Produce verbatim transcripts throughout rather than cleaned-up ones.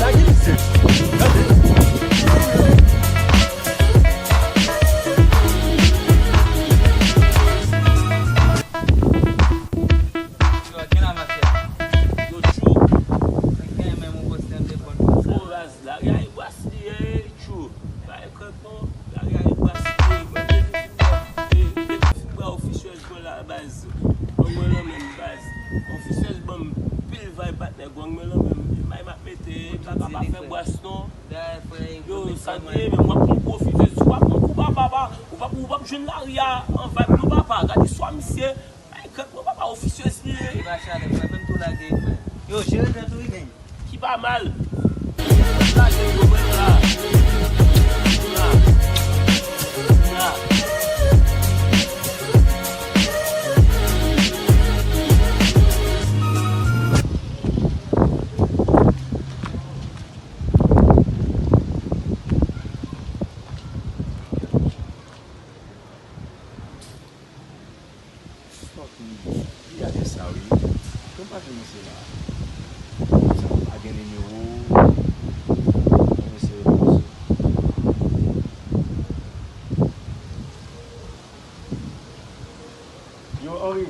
Lage misye. Gade. Yo, tchou. Mwen gen menm yon poste m te konn. Fò raz la, gade bras li ye, tchou. Bay krèk non, gade bras li ye. Mwen gen li fin bwa, e, e, li fin bwa ofisyèz mwen la, baz. Mwen mwen nan menm baz. Ofisyèz ban m pil vay patnè gwang mwen nan menm. May m ap mete, papa pa fè bras non. Yo, sa gen, men w ap pran kou ofisyèz, w ap pran kou papa, pa, ou p ap, ou p ap jwenn lari a an vay non papa. Gade swa misye. Ay, krèk mwen papa ofisyèz li ye. Li pa chalè, frè, menm tou lage, frè. Yo, jere tèt ou, wi, gang. Ki pa mal. Lage yo, mwen la. La. La. Fòk m gade sa wi. Mwen pa jwenn misye la. Sa pa gen nimewo. Mwen eseye rele misye. Yo, Henry,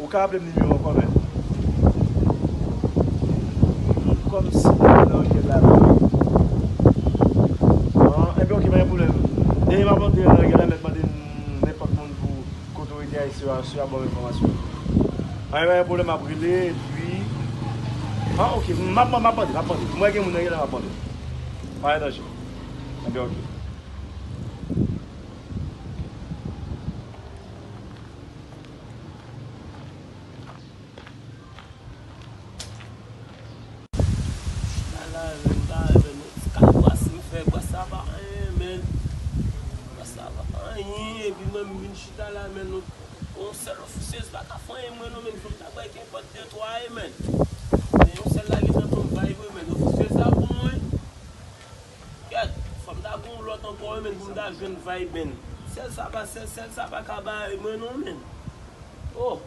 ou ka raple m nimewo an kòmè? Kòmsi m nan ryèl la la. An, enben, oke, pa gen pwoblèm. Demen m ap antre nan ryèl la, mèt mande m nenpòt moun pou ke otorite ayisyen yo aswè a ban m enfòmasyon. Anyen, pa gen pwoblèm, m ap rele, epi, an, oke, m ap, m ap mande, m ap mande. M wè gen moun nan ryèl la, m ap mande. Pa gen danje. Enben, oke. Chita la, men, m ta renmen yon ti kal bras m fè. Bras la pa anyen, men. Bras la pa anyen, epi mwen m vin chita la, men, yon, yon sèl ofisyèz pa ka fè anyen mwen non, men, fò m ta bay kenpòt de twa, e, men. Men yon sèl la gentan ban m vay, wi, men, ofisyèz la pou mwen. Gad, fò m ta gon lòt ankò, wi, men, pou m ta jwenn vay, men. Sèl sa pa, sèl, sèl sa pa ka bay mwen non, men. Oh.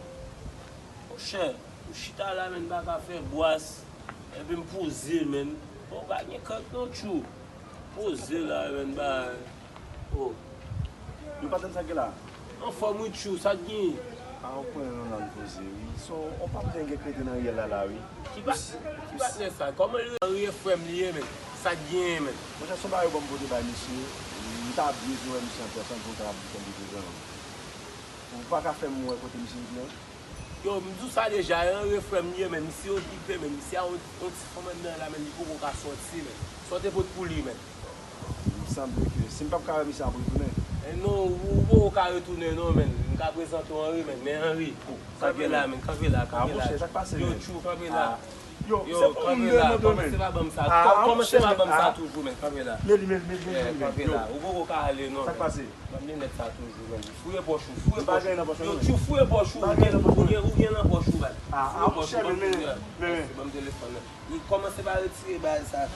Monchè, m chita la, men, m pa ka fè bras. Epi m poze, men. Bon, pa gen krèk non, tchou. Poze la, men, ba. Oh. Yo pa tann sa k gen la. Anfòm wi, tchou, sa k gen? A, ou konnen nou la n poze, wi. So, on pa byen gen krete nan ryèl la, la, wi. Ki pa, ki patnè sa? Kòman li rele frè m li ye, men? Sa k gen, men? Monchè, se yon bagay yo ban m pote bay misye. M ta byen vle wè misye an pèsòn pou m kapab di kòm li prezan. Ou pa ka fè m wè kote misye ye, non? Yo, m di w sa deja, e anyen frè m li ye, men misye okipe, men misye a yon, yon ti fanm anndan la, men li poko ka sòti, men. Sa w te pot pou li, men? M sanble ke si m p ap ka wè misye, m ap retounen. Eh, non, ou poko ka retounen non, men. M ka prezante w Henry, men. Men Henry, kanpe la, men. Kanpe la, kanpe la. Yo, Tchou, kanpe la. Yo, se pou moun de mwen, men. Kòmanse pa ban m sa. Kòmanse pa ban m sa toujou, men. Kanpe la. Meli, meli, meli, meli. Kanpe la. Ou poko ka ale non, men. Sa k pase? Ban m linèt sa toujou, men. Fouye pòch ou, fouye pòch ou. Yo, Tchou, fouye pòch ou. Ou gen, ou gen nan pòch ou, bay. Fouye pòch ou, ban m telefòn nan. Kòmanse pa retire bagay sa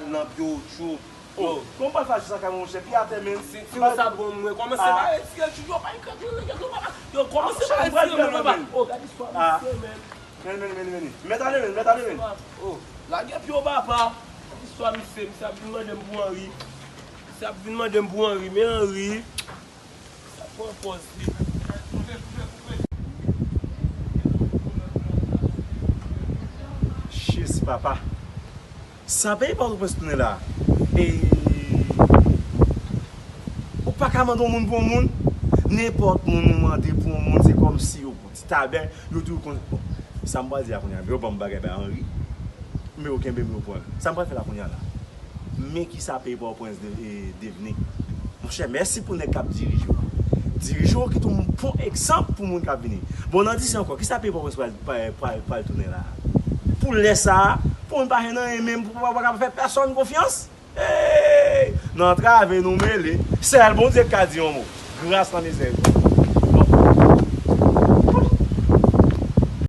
nan pye w, Tchou. Oh, kòman w pral fache sa ka monchè? Pi atè, men. Si, si ou sa bon, mwen kòmanse pa retire, Tchou, yo pa ekranje nan gèt ou, papa. Yo kòmanse pa retire, men, papa. Oh, gade istwa misye, men. Men, men, men, men. Mèt ale, men, mèt ale, men. Oh, lage pye w, papa. Gade istwa misye, misye ap vin mande m pou Henry. Misye ap vin mande m pou Henry, men Henry. Sa pran pòz li. Jezi, papa. Sa peyi Pòtoprens tounen la. E ou pa ka mande yon moun pou yon moun. Nenpòt moun ou mande pou yon moun, se kòmsi yo pran ti tabè, yo toujou konn. Bon, sa m pral di a kounye a, men yo ban m bagay bay Henry. Men yo kenbe m, yo pran. Sa m pral fè la kounye a la? Men kisa peyi Pòtoprens de, e, devni. Monchè, mèsi pou nèg k ap dirije w. Dirije w kite yon bon egzanp pou moun k ap vini. Bon, nan dis an ankò, kisa peyi Pòtoprens pral, pral, pral, pral tounen la? Pou lè sa a, pou moun pa jwenn anyen menm, pou pa, pa kapab fè pèsonn konfyans. Hey! Nan antrave nou mele. Sèl Bondye k ka di yon mo. Gras nan mizè yo.